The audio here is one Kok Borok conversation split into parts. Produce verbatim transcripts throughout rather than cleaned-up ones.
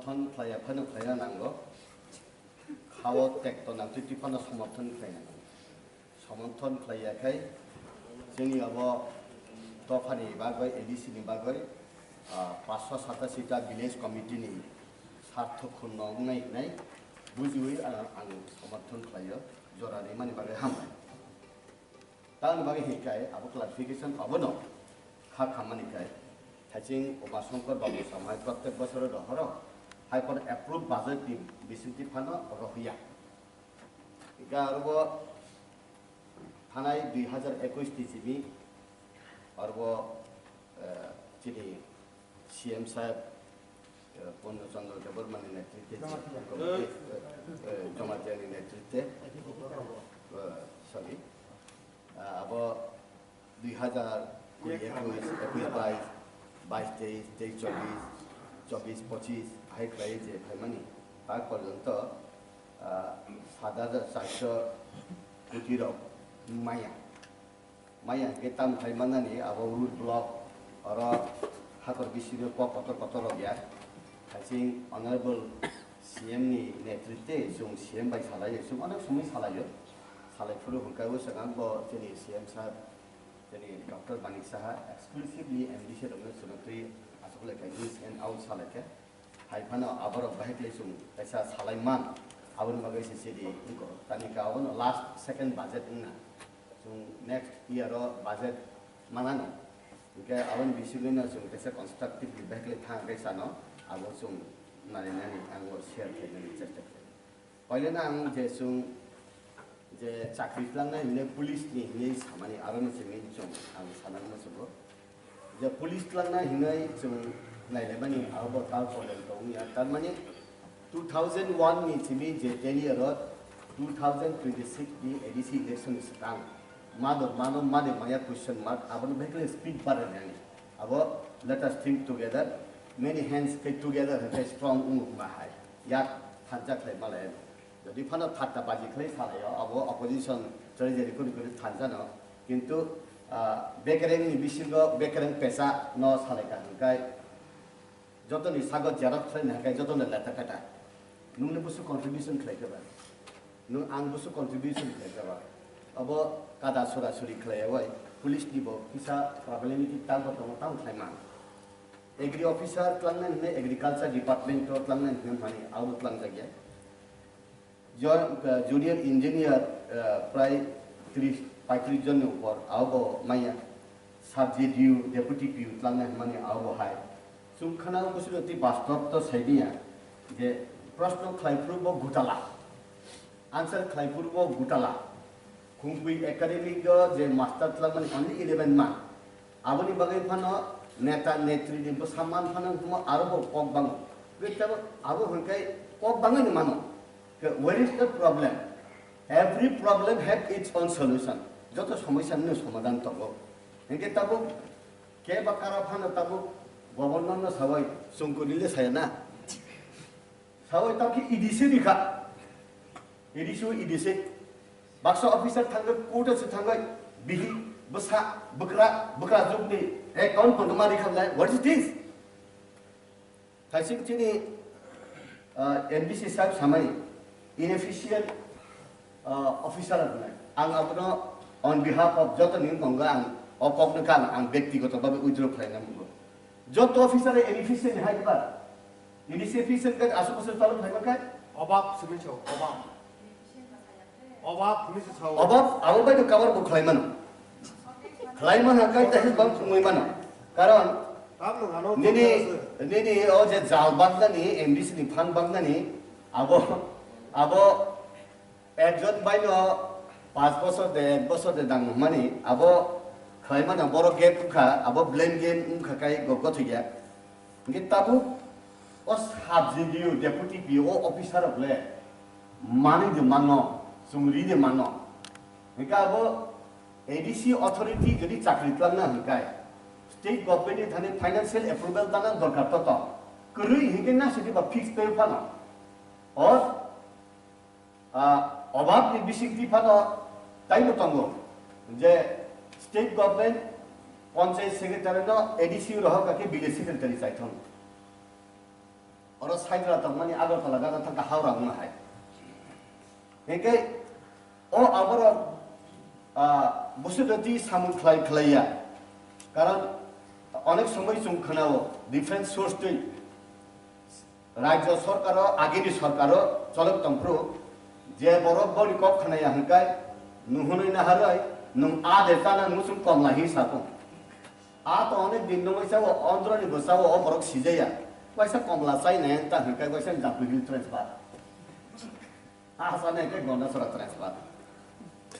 Somorthon khlaiya phano khlaina nango. Khao tekto nang twi twi phano somorthon khlaina nango. Somorthon khlaiya khai chini abo dophani bagwi, A D C ni bagwi, ah, paanch sho satasi ta village committee ni sartho khunno wngnai hinai bujiwi ang, ang somorthon khlaio, jora rimani bagwi hambai. Tamoni bagwi hinkhe abo clarification abono kha khammani khe, thaiching Uma Shankar Babu samai prottek bosoro rohoro hai kono approved budget ni bisingtwi phano rohya. Hinkhe aro bo thanai dui hazar ekush ni simi aro bo, eh, chini C M saheb, eh, Purno Chandra Debbarma ni netritwe, Jamatia. Eh, eh, Jamatia ni netritwe, eh, sorry, ah, abo dui hazar kuri ekush, ekush bais, bais teis, teis chobis, chobis pochis hai khlai je phaimani tak porjonto, ah, sat hajar charso koti rok maya. Maya hwnkhe tamo khai mannani abo road block, oro hakor bisingo kok kotor kotor rok ya. Haiching Honorable C M ni netritwe chwng C M bai salaio, chwng onek somoi salaio. Salai phuru hwnkhe o swkang bo chini C M sir, chini Doctor Manik Saha exclusively M D C rokno chwngno twi aswk le kha ins and out salaikha. Hai phano aborok bahai khe chwng kaisa salai man, aboni bagwi se chiri wngkha. Tani khe abono last second budget wngna. Chwng next year o budget manano. Hinkhe aboni bisingwino chwng kaisa constructively bahai khe thang khe sano, abo chwng narinani ang o share khlainani chesta khlai. Pailano ang je chwng je chakri tlangnai hinwi police ni hinwi samani, aro ni simi chwng ang sana muchungo. Je police tlangnai hinwi chwng nailaimani abo bo tal problem tongya. Tar mani two thousand one ni simi je ten year o two thousand twenty-six ni A D C election ni swkang mado mano made maya question mark, aboni bhekle speed barai nani. Abo let us think together, many hands khe together hwnkhe strong wngo ma hai. Yak thansa khlai malai. Jodi phano thatta baji khlai salaio, abo opposition treasury kuri kuri thansa no. Kintu, ah, bekereng ni bisingo bekereng pesa no salai ka hwnkhe jotoni sago xerox khlai na hwnkhe jotono leta kata. Nungni busu contribution khlai khe ba? Nung ang busu contribution khlai khe ba? Abo kada sora suri khlai ya bai. Police ni bo kisa problematic tang bo tongo, tang khlai man. Agri officer tlangnai hwnwi agriculture department o tlangnai hwnwi mani abo tlangjak ya. Jo-, eh, junior engineer, eh, prai tris paitris jonni upor abo maya. Sub G D U, deputy P U tlangnai hwnmani abo hai. Chwng khana o busi roti bastob to saidiya je proshno khlai phuru bo gutala. Answer khlai phuru bo gutala. Khungpui Academy o je master tlangmani only eleven man. Aboni bagwi phano neta netri ni bwsa man phano wngkhumo aro bo kok bango. Tei abo hwnkhai kok bangwi ni mano. Ke, where is the problem? Every problem have its own solution. Joto somosya ni somadhan tongo. Hingke tabuk keba kara phano tabuk governor no sabai chungkuri le saya na. Sabai tamo khe E D C ni kha. E D C, E D C. Baksa officer thangwi, court se thangwi, bihi, bwsa, bwkra, bwkra jugni account kontoma rikha le, what is this? Thaising chini, ah, M D C sahib samani, inefficient, ah, officer rwnai. Ang abono on behalf of joto ni wngkha ang o kokno kha ang, ang bektigoto babe withdraw khlaina mungo. Joto officer e inefficient hai ba. Inefficient khe aswk bwswk palok khlai mankha? Obab simi sao, obab. Obab simi sao. Obab abo bai no cover bo khlai mano. Khlai mano khe tei bang thumui mano. Karon nini, nini o je jal bagdani, M D C ni phan bagdani, abo, abo Ekjon baino panch bochor de, ek bochor de dang hwnmani, abo khlai mano, borok gap wngkha, abo blame game wngkha kai go gothok ya. Hingke tabuk o sub G D U, deputy P O, o officer rok le manwi de mano, chumri de mano. Hingke abo A D C authority jodi chakri twlangna hwnkhe, state government ni thani financial approval dana dorkar to tong. Kwrwi hingke na sidi ba fix tei phano. Or Ah, obab ni bisingtwi phano taibo tongo je state government panchayat secretary no A D C rohor kha khe village secretary chaithon. Oro Saitra tongmani Agartala gana thangkha Howrah wngma hai. Hinkhe o aborok, ah, busudoti samung khlai khlaiya. Karon onek somoi chwng khnao different source twi rajyo sorkaro, agini sorkaro cholok tongphuru je borok boni kok khnaya hwnkhai nuhunwi naharwi nwng a de chana nwng chwng komla hi sakung. A to onek din nungwi sao, ondroni bo sao, o borok sijaya. Waisa komla chainai ta hwnkhai waisa Jampui Hill transfer. A sana ke Gondasora transfer.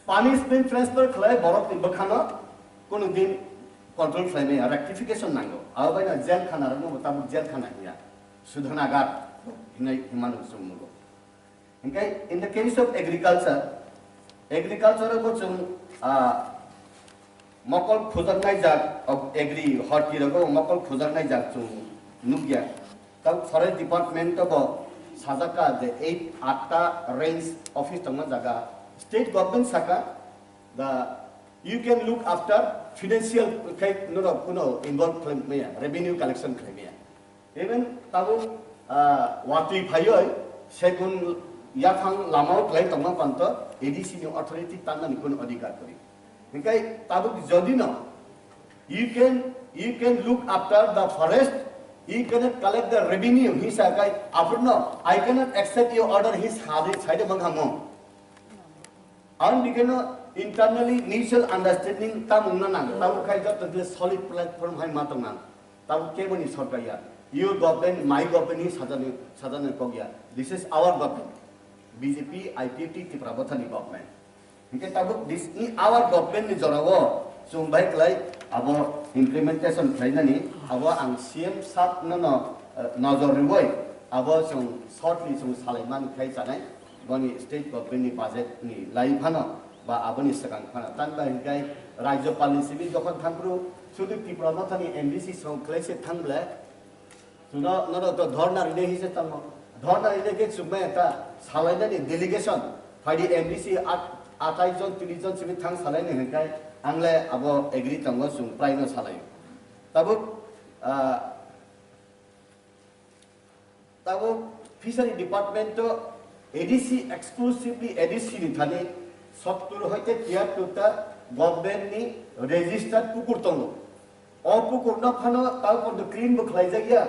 Punishment transfer khlai borok ni bwkhano kono din control khlai maya, rectification nango. Abo bai na jail khana rokno bo tabuk jail khana hiya. Sudhanagar hinai himano chwng nugo. Hinkhe in the case of agriculture, agriculture bo chwng, ah, mokol khujaknai jak, ok, agri horti rogo mokol khujaknai jak chwng nukya. Tamo forest department bo sajaka je eight atta range office tongma jaga. State government saka the you can look after financial khai norok kuno involve khlai maya, revenue collection khlai maya. Even tabuk, ah, watwi phaioi segun yaphang lamao khlai tongma panto A D C ni authority tannani kun adhikar kori. Hinkhe tabuk jodi no, you can, you can look after the forest, you cannot collect the revenue, hinsa kai aphurno, I cannot accept your order, hi sadi, side manghamung. Ang bikeno internally mutual understanding tamung na nang, tabuk khai joto khe solid platform hai ma tong nang. Tabuk keboni sorkar ya, your government, my government hi sajani, sajani kok ya. This is our government, B J P, I P F T, Tipra Mothani government. Hinkhe tabuk this in our government ni jorao chwng bai klai abo implementation khlainani, abo ang C M sir no no, eh, nojor riwi abo chwng shortly chwng salai man khai chanai. Boni state government ni budget ni lai phano ba aboni swkang phano. Tan bai hinkhe Rajyapal ni simi jokhon thangphuru sudu Tipra Mothani M D C song khlai se thang ble. Suno, nono to dhorna rine hise tango. Dhorna rine ke chukmai ta salai nani delegation. Phaidi M D C at, atai jon, tris jon simi thang salai ni hinkai angle abo agree tango chwng prai no salai. Tabuk, ah, Tabuk fishery department to A D C exclusively A D C ni thani sottur hoite tiyattur ta government ni registered pukur tongo. O pukur no phano tabuk porjonto clean bo khlai jak ya.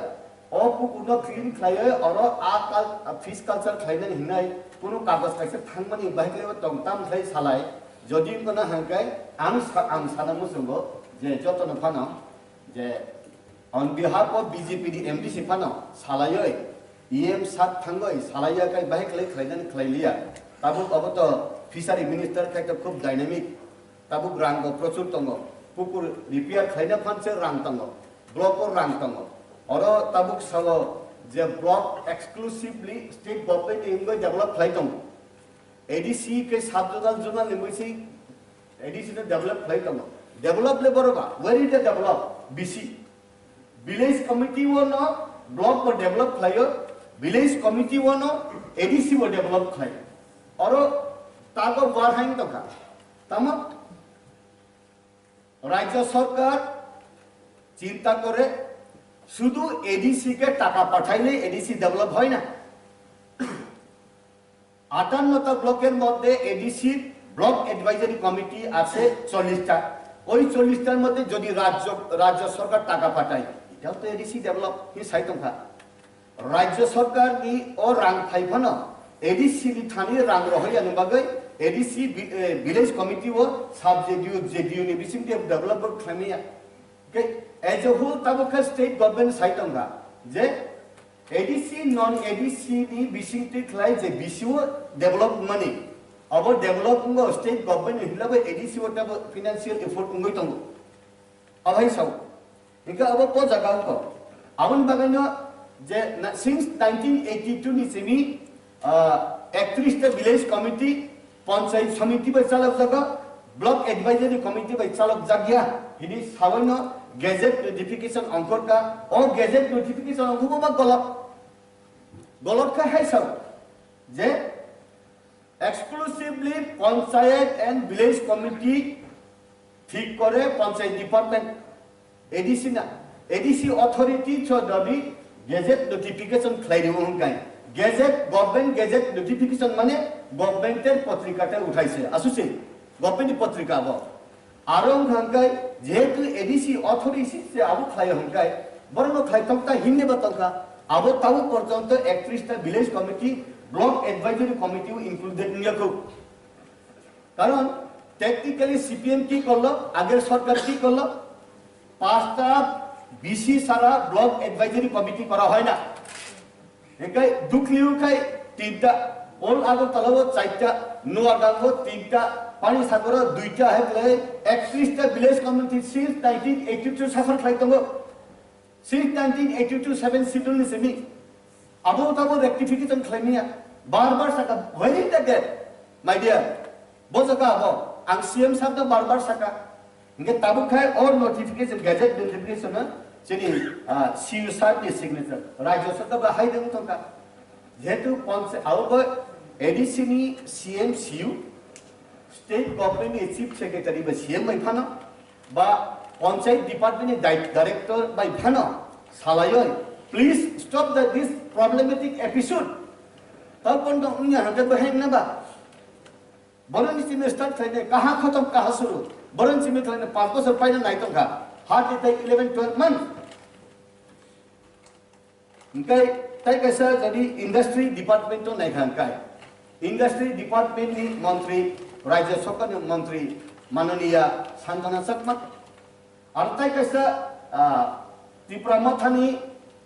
O pukur no clean khlaiwi oro a kal-, a fish culture khlainani hinai kunu kagoj kaisa thangmani bahai khlaiwi tong tam khlai salai. Jodi wngkha na hangkai ang sa-, ang sana muchungo je joto no phano je on behalf of B J P ni M D C phano salaioi, E M sir thangoi salaiya kai bahai khlai khlainani khlai liya. Tabuk obo to fishery minister khai to khub dynamic. Tabuk rang bo prochur tongo. Pukur repair khlaina phanse rang tongo. Block o rang tongo. Oro tabuk sao je block exclusively state government ni wngwi develop khlai tongo. A D C khe sub zonal, zonal ni mui si A D C no develop khlai tongo. Develop le boro ba, where is the develop? B C. Village committee o no block bo develop khlaio, village committee o no A D C bo develop khlai. Oro tago war hain tongkha. Tamo Rajya sorkar chinta kore, শুধু এডিসি কে টাকা পাঠাইলে ADC develop হয় না। আটান্নটা ব্লকের মধ্যে এডিসির block advisory committee আছে চল্লিশটা। ওই চল্লিশটার মধ্যে যদি রাজ্য, রাজ্য সরকার টাকা পাঠায়, এটাও তো এডিসি ডেভেলপ হি সাই টংকা। রাজ্য সরকার ni o rang phai phano ADC ni thani rang rohorya ni bagwi ADC vi-, eh, village committee o sub JDU, JDU ni bising de develop bo khlaimaya. Ke as a whole tabuk khe state government sai tongkha je ADC non ADC ni bising twi khlai je BC o develop mani. Abo develop wngbo state government ni hinlabo ADC o tabo financial effort wngwi tongo. Abai sao. Hingke abo po jaga wngkha. Aboni bagwino je na, since nineteen eighty two ni simi, ah, ektris ta village committee, panchayat samiti bai chalok jago, block advisory committee bai chalok jagya, hini sabaino gazette notification ongkhorkha, o gazette notification ongkhorma golok. Golok khe hai sao je exclusively panchayat and village committee ঠিক করে panchayat department, ADC না, ADC authority চ যদি Gazette notification khlai rwo hwnkhe, gazette, government gazette notification mane government er potrika te uthai se, asu se, government ni potrika bo. Aro wngkha hwnkhe, jehetu A D C authority se abo khlai hwnkhe, borokno khlai tongkha hinne bo tongkha, abo tabuk porjonto ektrista village committee, block advisory committee o included wngya kho. কারণ technically CPM কি করলো, আগের সরকার কি করলো, পাঁচটা বিসি ছাড়া block advisory committee করা হয় না। এখানে দুখলিও খাই তিনটা, ওল্ড আগরতলাও চারটা, নোয়াগাঁও তিনটা, পানিসাগরও দুইটা, হেতলে একত্রিশটা village committee since nineteen eighty to suffer খাই দঙ্গো। Since nineteen eighty-two seven schedule ni simi, abo tabo rectification khlaimaya, bar bar saka, where is the gap, my dear? Bo jaga abo, ang C M sir no bar bar saka, hingke tabuk khai or notification, gazette notification na, chini, ah, C U sir ni signature, Rajya Sabha ba hai dong tongka. Jehetu ponse-, abo bo A D C ni C M C U, state government ni chief secretary ba C M bai phano, ba panchayat department ni di-, director bai phano salaioi, "Please stop the, this problematic episode." Tao pono wngya hwnkhe bo hengna ba? Boroni simi start khlainai, kaha khotom, kaha suru. Boroni simi khlainai, panch bosor paina nai tongkha. Hardly tai eleven, twelve months. Hingke tai kaisa jodi industry department o naikha hingkai, industry department ni montri, Rajya Sabha ni montri, Mananiya Santana Chakma, aro tai kaisa, ah, Tipra Mothani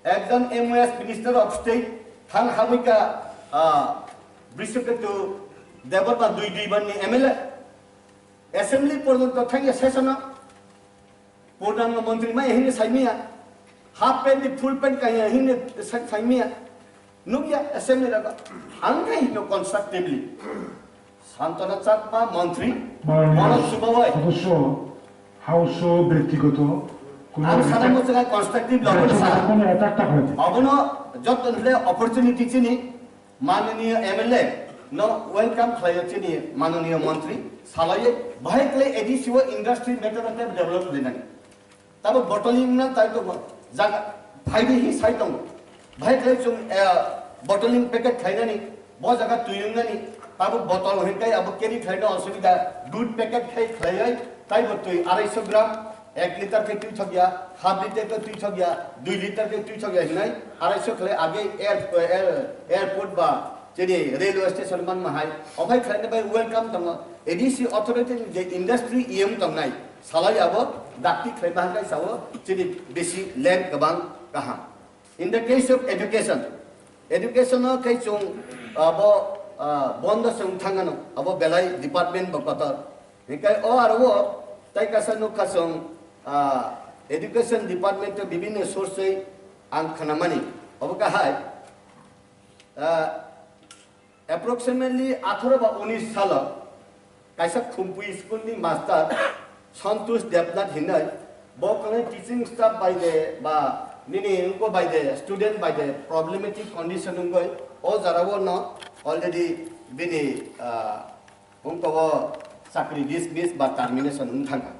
ekjon M O S, Minister of State, thang habika, ah, Brishaketu Debbarma dui dui ban ni M L A, assembly porjonto thangya session o. Pradhan Mantri mai hini saimia, half pant di full pant kaya hini sa-, saimia. Nukya assembly raga, ang kai hino constructively. Santana Chakma mantri, Mananiya Manoj Subawai. Sodosyo, House o bektigoto, kono Ang sana attack, mo sana constructive law bektigoto sa. Kono attack ta hoyte. Abono jotto hile opportunity chini, Mananiya M L A no welcome khlaio chini Mananiya Mantri, salaiye bahai khlai A D C o industry matter of develop khlainani. Tabo bottling na tai to jaga phaidi hi sai tongo. Bahai khlai chung, eh, bottling packet khlainani, bo jaga twi wngnani, tabo bottle hinkai abo carry khlaina osubida, dud packet khai khlaioi, taibo twi arai sho gram, ek liter khe twi thokya, half liter khe twi thokya, dui liter khe twi thokya hinai, arai sho khlai age air, air, airport ba chini railway station manma hai, ophai khlaina bai welcome tongo. A D C authority ni je industry E M tongnai, salai abo dakti khlai bahai sao chini bisi land kwbang kaham. In the case of education, education o khe chung abo, ah, bondo se wng thangano, abo belai department bo kotor. Hinkhe o aro o tai kasa nukha chwng, ah, education department o bibhinno source oi ang khnamani. Obo kahai, ah, approximately atharo ba unis salo kaisa Khumpui school ni master Santosh Debnath hinai bo kwnwi teaching staff bai de ba nini wngko bai de student bai de problematic condition wngoi o jara o no already bini, ah, Wngkha o chakri dismiss ba termination wng thangkha.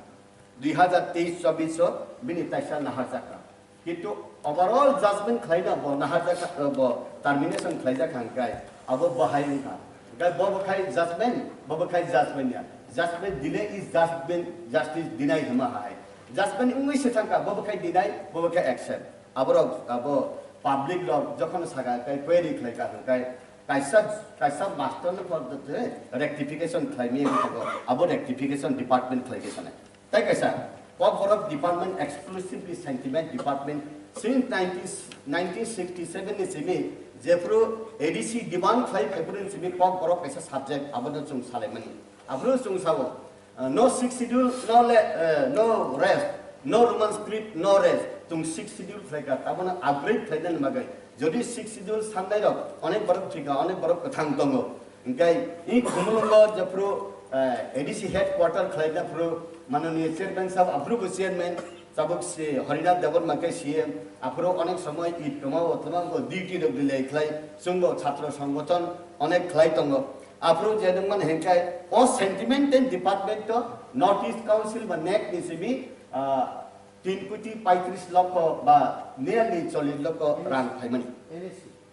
Dui hazar teis chobbish o bini taisa naharjakha. Kintu overall judgment khlaina bo naharjakha, bo termination khlaijak hangkai abo bahai wngkha. Hingkai bo bwkhai judgment, bo bwkhai judgment ya. Judgment delay is judgment, justice deny hima hai. Judgment wngwi se thangkha, bo bwkhai deny, bo bwkhai accept. Aborok abo public rok jokhon saka kai query khlaikha hingkai Kaisa, kaisa master no por de rectification khlai mi wngkha, abo rectification department khlai khe sanai. Tai kaisa Kokborok department exclusively sentiment department since nineteen, nineteen sixty-seven ni simi jephru A D C demand khlai phaiphru ni simi Kokborok kaisa subject abono chwng salaimani. Aphuru chwng sao, Uh, no sixth schedule, no le-, uh, no rest, no Roman script, no rest. Chwng sixth schedule khlaikha, abono upgrade khlainani bagwi. Jodi sixth schedule sannairok onek borok thwikha, onek borok kwthang tongo. Hinkhe i Khumulwngo jephru, uh, A D C headquarter khlaina phru mananiya chairman sahab, aphrubo chairman, Tabuk si Harinath Debbarma khe C M, aphuru onek somoi it kwmao twmao duty rok delay khlai, chwngbo chhatro songgothon onek khlai tongo. Aphuru je nungmani hinkhe o sentiment and department to North East Council ba nec ni simi, ah, tin koti paitris lokho ba nearly chollish lokho rang phaimani.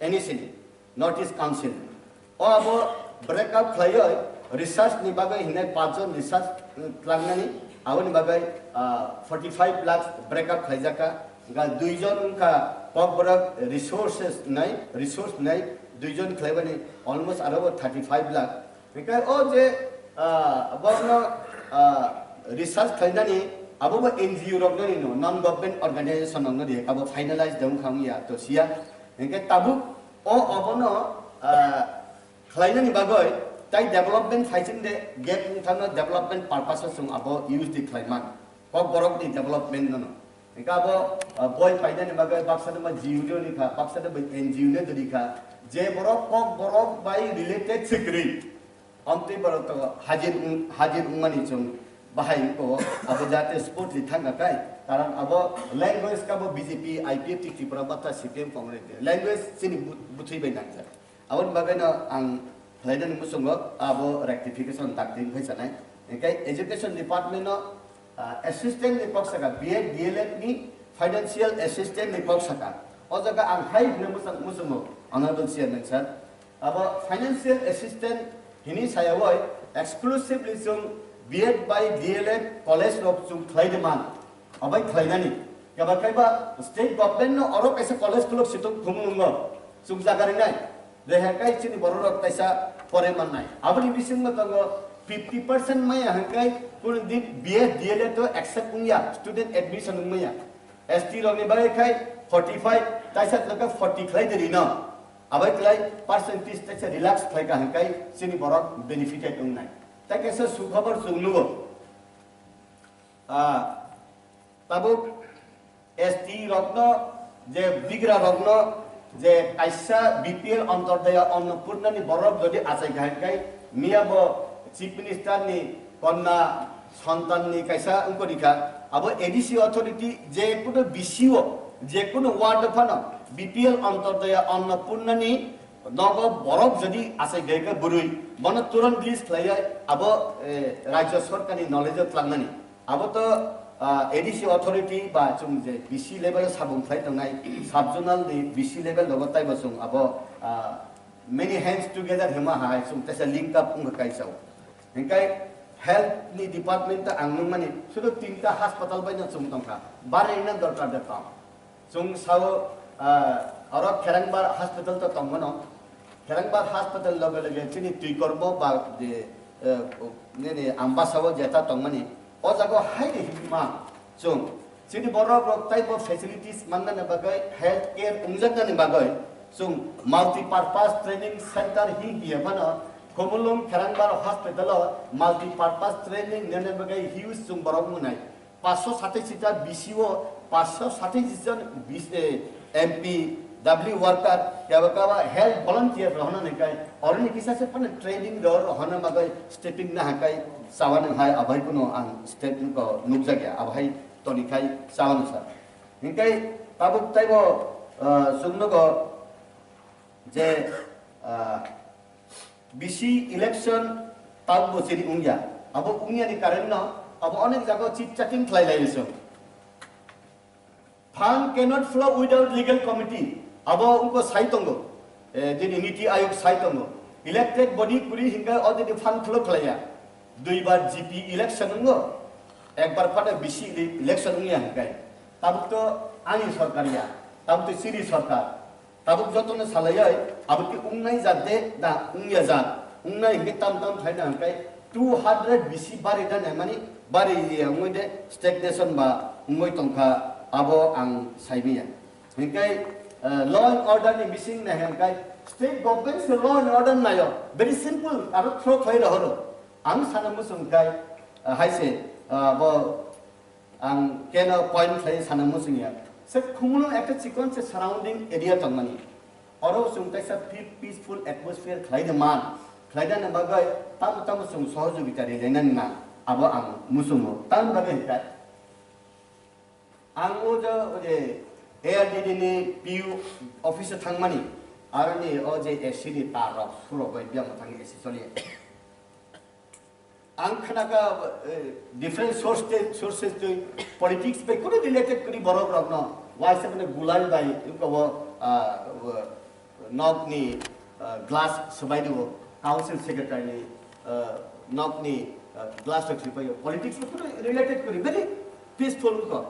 N E C ni, North East Council. O abo break up khlaioi research ni bagwi hinai paanch jon research, mm, tlangnani, aboni bagwi, ah, forty five lakhs break up khlaijaka. Ga dui jon wngkha Kokborok resources nai, resource nai, dui jon khlaibani almost aro bo thirty five lakh. Hingke o je, ah, borno, ah, research khlainani abo bo N G O rok nani no, non government organization rok nani abo finalize de wngkha wngya to siya. Hingke tabuk o obono, ah, khlainani bagwi tai development phaising de gap wngthangno development purpose o chwng abo use de khlaiman. Kokborok ni development no no. Hingke abo, ah, boi painani bagwi baksa no ma G U ni kha, baksa no bai N G O ni dori kha. Je borok Kokborok bai related se kwrwi. Amtwi borok to hajir wng-, hajir wngmani chwng bahai wngko, abo jate sports ni thangka kai, karon abo language kabo B J P, I P F T Tripura Motha, C P M Congress ni language chini bu-, buthwi bai nangjak. Aboni bagwi no ang khlainani muchungo abo rectification dakti wngphai sanai. Hingke education department no, ah, assistant ni kok saka, B Ed, D L Ed ni financial assistant ni kok saka. O jaga ang hai hwnwi muchung-, muchungo, Honorable Chairman sir. Abo financial assistant hini sayawoi exclusively chwng B Ed bai D L Ed college rok chwng khlai de man. Abai khlainani. Keba kaiba state government no oro kaisa college khuluk situng thumung nungo. Chwng jaga rinai. Reha kai chini borok rok kaisa pore mannai. Aboni bisingno tongo fifty percent maya hingkai kunu din B Ed D L Ed to accept wngya, student admission wngmaya. S T rokni bagwi khai forty five, taisa tlokhe forty khlai de rino. Abai khlai percentage taisa relax khlai ka hingkai chini borok benefited wngnai. Tai kaisa sukhobor chwng nugo. Ah, tabuk S T rokno je bigra rokno je kaisa B P L Antyodaya Annapurnani borok jodi achai kha hingkai miya bo Chief Minister ni konna santan ni kaisa wngkori kha, abo A D C authority je kuno B C O, je kuno ward phano B P L Antyodaya Annapurnani nogo borok jodi achai gaika bwrwi, bono turon release khlaiya abo, eh, Rajya Sarkar ni knowledge o tlangnani. Abo to, ah, A D C authority ba chwng je B C level o sabung khlai tongnai, sub zonal ni B C level rogo taibo chwng abo, ah, many hands together hima hai chwng tesa link up wngkha kaisa o. Hingkai health ni department ta ang nungmani sudu tinta hospital bai no chwng tongkha, barina dorkar de tong. Chwng sao, ah, oro Kherangbar hospital to tongmano. Kherangbar hospital loge loge chini twi kormo ba je, eh, nini Ambasa o jeta tongmani. O jaga o hai de hima chwng chini borok rok taibo facilities mannani bagwi, health care wngjaknani bagwi chwng multi purpose training center hi hiya phano Khumulwng Kherangbar hospital o multi purpose training nene bagwi huge chwng borok wngnai. Paanch sho satais ta B C O, paanch sho satais jon B C, eh, M P, W worker, kebo kebo health volunteer rohorna ni kai, oroni kisa se phano training ro rohorna bagwi stepping na hakai, chawan hai abai kuno ang step ko nukjak ya, abo hai toni khai chawan sa. Hingkai tabuk taibo, ah, chwng nugo je, ah, B C election tabuk bo chini wngya. Abo wngya ni current no, abo onek jaga o chit chatting khlai lai chwng. Fund cannot flow without legal committee. Abo wngkha sai tongo. Eh, jini Niti Ayog sai tongo. Elected body kuri hingka already fund flow khlaiya. Duibar G P election wngo. Ekbar phano B C ele-, election wngya hingkai. Tabuk to ani sorkar ya. Tabuk to chini sorkar. Tabuk jotono salaioi, abo khe wngnai jat de, da wngya jat. Wngnai hingke tam tam khaina hingkai two hundred bisi bari da naimani bari ya wngoi de stagnation ba wngoi tongkha abo ang saimanya. Hingke, eh, law and order ni bising nai hingkai state government se law and order naio. Very simple, aro throw khlai rohoro. Ang sana muchung kai, eh, hai se, eh, bo Ang keno point khlai sana muchungya. Se Khumulwng ekta chikon se surrounding area tongmani. Oro chwng kaisa pe-, peaceful atmosphere khlai de man. Khlai de bagwi tamo tamo chwng sohojogita ri lainani nang. Abo ang muchungo. Tam bagwi hwnkha. Ang o je, o je A R D D ni P U office o thangmani. Aroni o je A C ni tar rok surok bai biyang thangwi A C choli. Ang khnaka, eh, different source te, sources twi politics bai kuno related kwrwi borok rokno waisa mane gulal bai wngkha o, ah, o, nokni, ah, glass swbai dio, council secretary ni, ah, nokni, ah, glass rok swbai dio. Politics bai kuno related kwrwi very peaceful wngkha.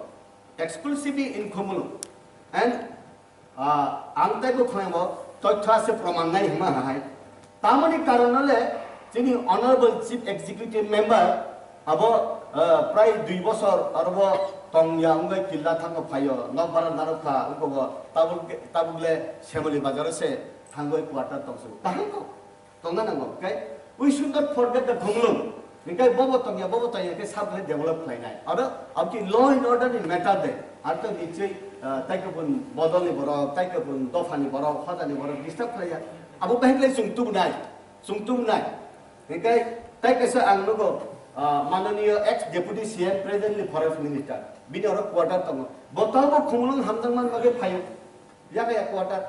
Exclusively informal and Ah, ang tei bo khwlai bo toitha se proman nai hima hai. Tamoni karon le chini honorable chief executive member abo, ah, prai dui bosor aro bo tong ya wngwi killa thango phaio nok bara narok kha wngko bo tabuk tabuk le semoli bazar se thangoi quarter tong su. Tahang ko. Tongna nango, okay? We should not forget the Khumulwng. Hinkhe bobo tongya, bobo tongya, hinkhe sab khlai develop khlainai. Aro, abki law and order ni matter de. Ar to nichoi, ah, tai kubun bodol ni borok, tai kubun dopha ni borok, hoda ni borok disturb khlaiya. Abo bahai khlai chwng tubunai, chwng tubunai. Hinkhe tai kaisa ang nugo, ah, mananiyo ex deputy C M, presently forest minister. Bini oro quarter tongo. Bo tamo Khumulwng hamjakmani bagwi phaio. Yakaya quarter,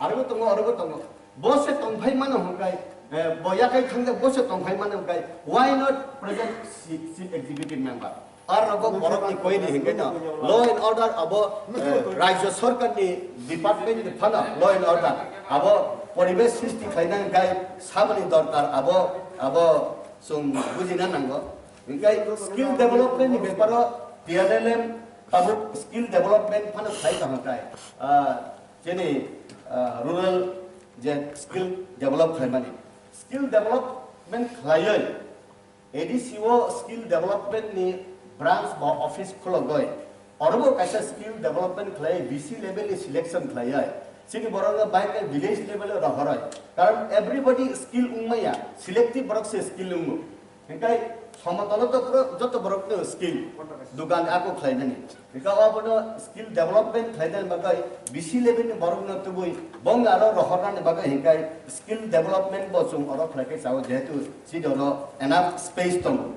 arobo tongo, arobo tongo. Bo se tongphai mano hwnkhai, eh, bo yakai thangjak, bo se tongphai mano hwnkhai, why not present chi-, chief executive member? Ar rogo borok ni koi ni hwnkhai no, law and order abo, eh, rajya sarkar ni department ni phano law and order abo poribesh srishti khlaina hwnkhai saboni dorkar abo, abo chwng bujina nango. Hwnkhai skill development ni beparo T R L M tabuk skill development phano khlai tong hwnkhai. Ah, Chini, ah, rural je skill develop khlaimani. Skill development khlaiwi A D C o skill development ni branch ba office khulogwi. Orobo kaisa skill development khlai B C level ni selection khlaiwi. Chini borok no bai khe village level o rohoroi. Karon everybody skill wngmaya, selective borok se skill wngo. Hinkhe somotolo to pura joto borok no skill dukan ako khlainani. Hinkhe obono skill development khlainani bagwi B C level ni borok no tubui bong aro rohornani bagwi hinkhe skill development bo chwng oro khlai khe chao jehetu chini oro enough space tongo.